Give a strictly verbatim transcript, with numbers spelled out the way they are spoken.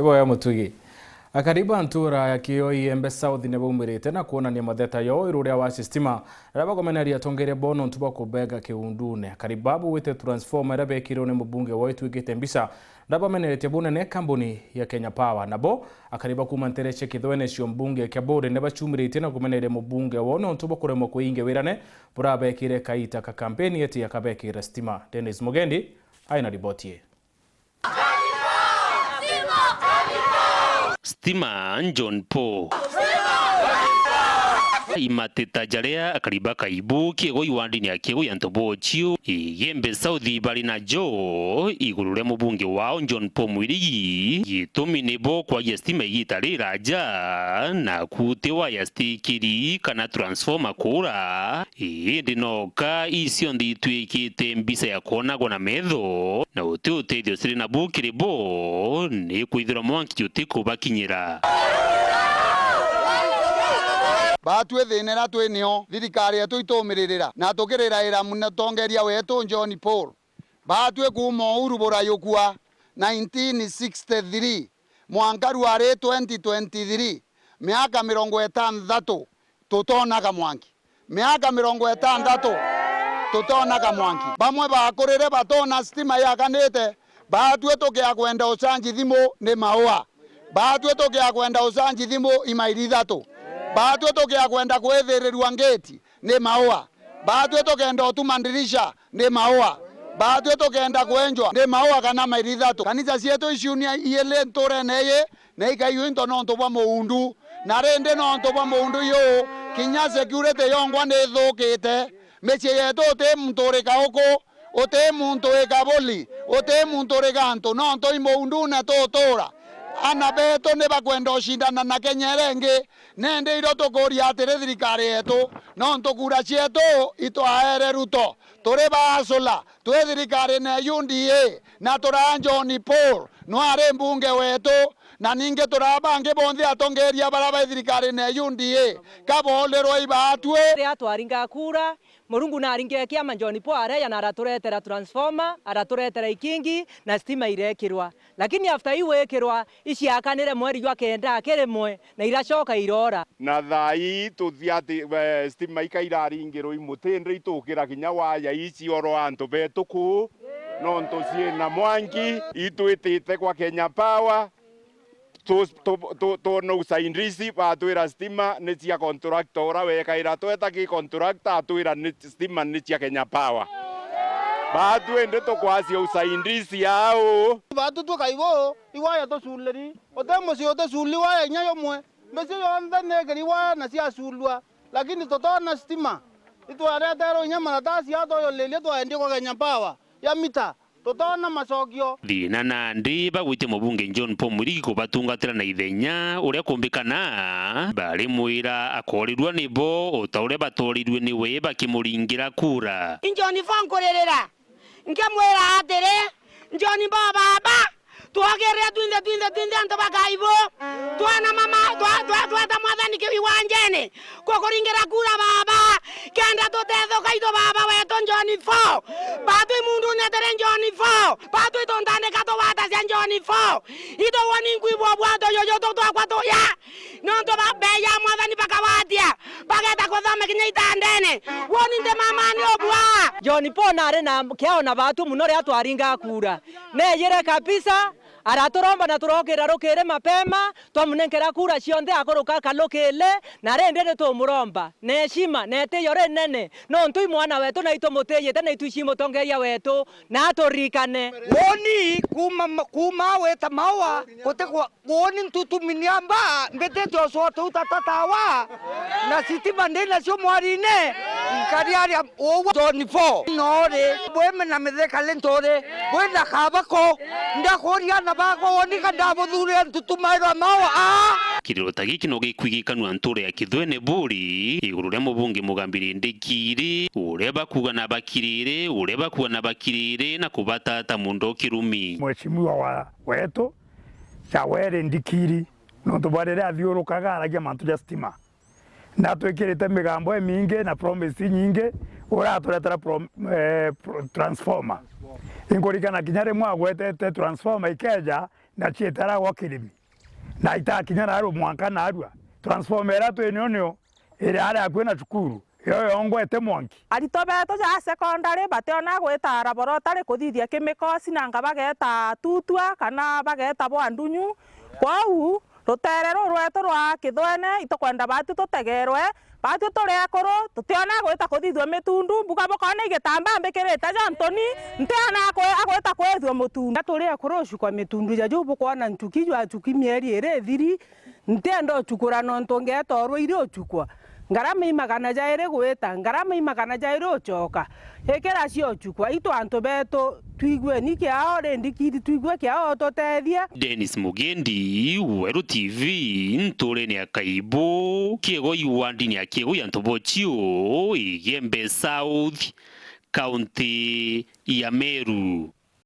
Iboya Mutugi. Akari ba ntura ya Kioi Igembe South ni baumirite na kwonania matheta yoo iru ria wa stima, riria bagomeneria atongeria bo nontu bwa kubega kiundune. Akari ba bauite transformer iria bekirwe ni mubunge wao itwikite mbica, na bameneretie bunene kambuni ya Kenya Power. Nabo akari ba kuuma ntere cia kithwene cia mbunge kia Buuri ni bacumiritie na kumeneria mubunge wao nontu bwa kuremwa kuingia wirane burabekire kaita ka kampeni eti akabekira stima. Dennis Mugendi aina riboti ii. Stima John Paul. Imatita jaria akari ba Kaibu, Kiegoi wandini ya Kiegoi antu bochiu, Igembe South bari najo iguru ria mubunge wao John Paul Mwirigi, gitumi nibo kwagia stima igita riraja, na kuti waya stikiri kana transformer kuura, indi noka ii cionthe itwikite mbica ya kwonagwa na metho, na uti utethio ciri nabu kiri bo, ni kwithirwa mwanki juti kubakinyira. Baatwi thina iria twi nio, thirikari yetu itumiririra, na tukiriraira mutongeria wetu John Paul. Baatwi kuuma Uhuru burayukua nineteen sixty-three, mwanka rua ri twenty twenty-three, miaka mirongo itanthatu tutonaga mwanki. Miaka mirongo itanthatu tutonaga mwanki. Bamwe bakurire batona stima yakanite, baatwi tukia kwenda ucanji thimu ni maua. Baatwi tukia kwenda ucanji thimu i mairi ithatu. Baatwi tukia kwenda kwithirirua ngeti ni maua. Baatwi tukenda utuma ndirisha ni maua. Baatwi tukenda kwenjwa ni maua kana mairi ithatu. Kanisa cietu iciunia iili nturene ii, na ikaiywa into nontu bwa muundu. Na rindi nontu bwa muundu yu, kinya security yongwa ni ithukite. Micii yetu uti muntu uri kauku, uti muntu wi kabuli, uti muntu uri gantu, nontu i muundune tutura. Ana betu ni bakwenda ucindana na Kenya iria ingi, nindi irio tukuria atiri thirikari yetu, nontu kura cietu itwaere Ruto. Turi baasula, twi thirikarine ya U D A, na turaa John Paul, nwari mbunge wetu, na ningi turaa bangi bonthe atongeria baria bai thirikarine ya U D A, kaboolirwa ibaatwi. Riria twaringa kura, Murungu naringire kiama John Paul areja na araturetera transformer, araturetera ikingi, na stima irekirwa. Lakini after iu gwikirwa, iciakanire mweri jwa kenda akirimwe, na iracoka irora. Na thaa ii tuthi ati, eh, stima ika iraringirwa i mutindi itukira kinya waya ii ciorwa antu betu kuu, nontu ciina mwanki, itwitite kwa Kenya Power, tu-, tu-, tu-, twona usaidizi, batwira stima ni cia contractor uria wekaira, tweta ki contractor atwira ni stima ni cia Kenya Power. Baatwi indi tukwasia usaidizi au. Baatwi twi Kaibu, iwaya tuculiri, uti mucii uticuli waya inya yumwe. Micii yonthe ni ikiri waya na ciaculua, lakini tutoona stima. Itwareterwe inya maratasi aa twayuririe twaendie kwa Kenya Power ya mita, tutoona macokio. Thina nandi bagwitia mubunge John Paul Mwirigi kubatungatira na ithenya uria kumbikana, barimwira akoorirua nibo o ta uria batoorirue niwe bakimuringira kura. I John Paul nkuririra, nkimwira atiri, John Paul baba, twogirire twinthe, twinthe, twinthe antu ba Kaibu. Twana mama, twa-, twa-, tweta Mwathani kiwi wanjene, kukuringira kura baba, kenda tutethuka ithu baba wetu John Paul. Baatwi mundune tiri John Paul. Baatwi tuntandika tugwata cia John Paul. Ithu woni nkwibwa bwato jojo tu twakwa tuya. Nontu ba-, beya Mwathani bakagwatia, bageta kuthoma kinya itandene. Woni nti mama ni ubwa. John Paul nari na kiao na baatwi muno riria twaringa kura. Neeyire kabisa, araturomba na turokira rukiri mapema, twamunenkera kura cionthe akuruka karukiri, na rindi ni tumuromba na heshima na itiyo rinene, nontu i mwana wetu na itumutiyite na itwici mutongeria wetu, na aturirikane. Woni kuuma, kuuma wita maua guti kwa Uuni ntutumi ni amba mbitite ucote utatatawa, na sitima ndi nacio mwarine, nkari aria uu John Paul. No ri, bwime na mitheka ri nturi, bwina kabako, ndakuria ana bakwa woni ka ndabuthuurire ntutumairwa mao a? Kiriro ta giki no gikwigikanua ntuura ya Kithwene Buuri, iguru ria mubunge Mugambiri Ndikiri, uria bakuuga na bakiriri, uria bakuuga na bakiriri, na kubatata mundo kirumi. Mheshimiwa wa wetu, Chaweri Ndikiri, nontu bwa riria athiurukaga aragia mantu ja stima. Na twikirite migambo imingi na promise inyingi, uria aturetera prom-, eh, pro-, transformer. Inkurikana kinya rimwe agwetete transformer ikeja, na cietera gwa kirimi, na itakinya narua mwanka narua. Transformer iria twi nio nio iri aria akui na cukuru, yo yongwete mwanki. Aritwa betu ja secondary bationa gwita laboratory kuthithia chemicals, nanga bageta tutwa kana bageta bwa ndunyu. Kwou, rutere ruru rwetu rwa Kithwene, itukwenda batwi tutegerwe, batwi turi akuru, tutiona gwita kuthithua mitundu, mbuga bukona igitambaa mbikirite jontoni, ntiona akwi-, agwita kwithua mutundu. Turi akuru ucukwa mitundu ja juu bukwona nchuki jwa chuki mieri iri ithiri, ntienda uchukura nontu ngeeta urwa iri uchukwa. Ngarama i magana jairi gwita, ngarama i magana jairi ucoka. Ikira cio uchukwa, itu antu betu, twigueni kiao, rindi kiri twigue kiao ututethia. Dennis Mugendi, Weru T V, nturene ya Kaibu, Kiego iwandini ya Kiego ya Ntobochio, Igembe South, kaunti ya Meru.